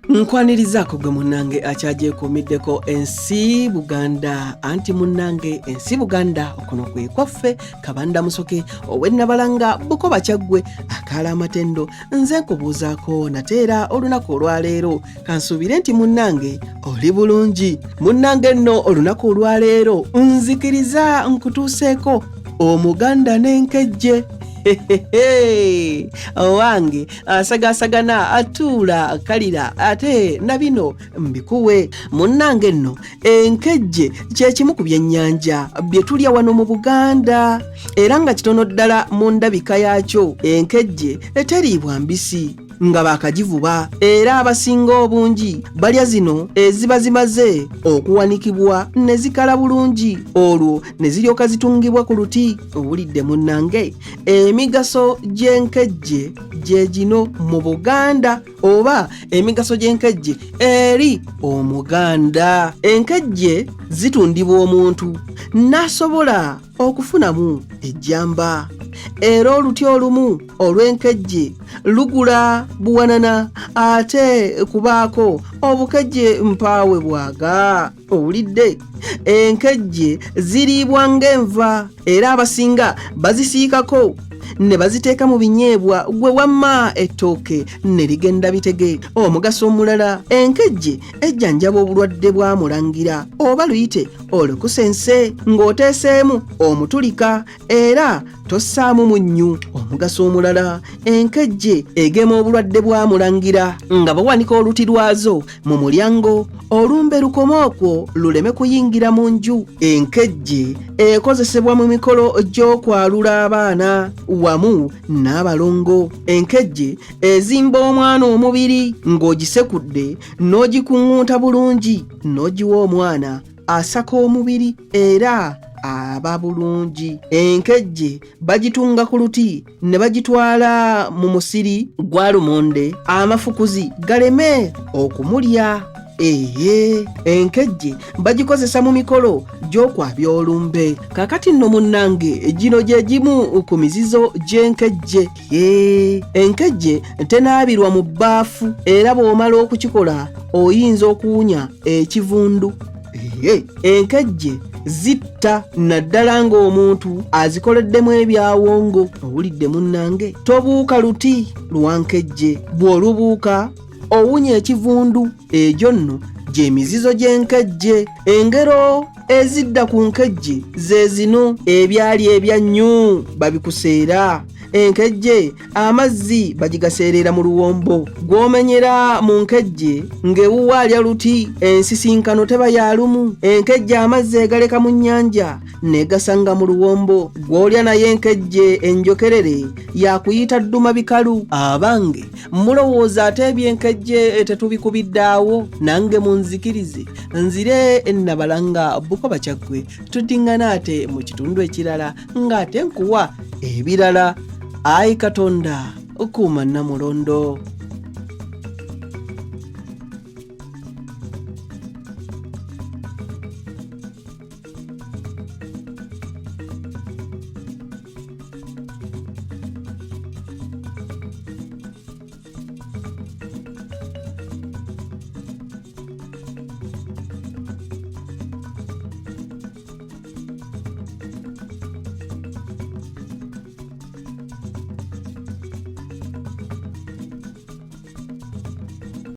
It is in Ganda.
Nkwanirizaako gwe munnange akyagyekuumiddeko ensi Buganda, anti munnange ensi Buganda okuno kwe kwaffe. Kabanda Musoke ow'Ennabalanga Bukoba Kyaggwe akaala amatendo, nze nkubuuzaako nate era olunaku olwaleero. Kansuubire nti munnange oli bulungi. Munnange nno olunaku olwaleero nzikiriza nkutuuseeko Omuganda n'enkejje. Owange asagaasagana atuula kalira ate na bino mbikuwe. Munnange nno enkejje kye kimu ku byennyanja bye tulya wano mu Buganda, era nga kitono ddala mu ndabika yaakyo. Enkejje eteriibwa mbisi nga baakagivuba, era abasinga obungi balya zino eziba zimaze okuwanikibwa ne zikala bulungi, olwo ne ziryoka zitungibwa ku luti. Owulidde munnange, emigaso gy'enkejje gye gino mu Buganda, oba emigaso gy'enkejje eri Omuganda. Enkejje zitundibwa omuntu n'asobola okufunamu ejjamba, era oluti olumu olw'enkejje lugula buwanana, ate kubaako obukejje mpaawe bwaga. Owulidde, enkejje ziriibwa ng'enva, era abasinga bazisiikako ne baziteeka mu binyeebwa, gwe wamma ettooke ne ligenda bitege. Omugaso omulala, enkejje ejjanjaba obulwadde bwa mulangira oba luyite olukusense ng'oteeseemu omutulika, era tossaamu munnyu. Omugaso omulala, enkejje egema obulwadde bwa mulangira nga bawanika oluti lwazo mu mulyango, olumbe lukome okwo luleme kuyingira mu nju. Enkejje ekozesebwa mu mikolo gy'okwalula abaana wamu n'abalongo. Enkejje ezimba omwana omubiri ng'ogisekudde n'ogikuŋŋunta bulungi n'ogiwa omwana, asaka omubiri era aba bulungi. Enkejje bagitunga ku luti ne bagitwala mu musiri gwa lumonde amafukuzi galeme okumulya. Eye, enkejje bagikozesa mu mikolo gy'okwabya olumbe. Kakati nno munnange, gino gye gimu ku mizizo gy'enkejje. Ye, enkejje tenaabirwa mu bbaafu, era bw'omala okukikola oyinza okuwunya ekivundu. Ye, enkejje zitta naddala ng'omuntu azikoleddemu ebyawongo. Owulidde munnange, tobuuka luti lwa nkejje, bw'olubuuka owunya ekivundu. Egyo nno gy'emizizo gy'enkejje. Engero ezidda ku nkejje ze zino: ebyali ebyannyu babikuseera, enkejje amazzi bagigaseerera mu luwombo, gw'omenyera mu nkejje ng'ewuwo alya luti, ensisinkano teba ya lumu, enkejje amazzi egaleka mu nnyanja negasanga mu luwombo, gw'olya naye enkejje enjokerere yakuyita dduma bikalu. Abange, mulowooza ate ebyenkejje tetubikubiddaawo? Nange munzikirize nzire Ennabalanga Bukoba Kyaggwe, tuddiŋŋana ate mu kitundu ekirala ng'ate nkuwa ebirala. Ayi Katonda, kuuma Nnamulondo.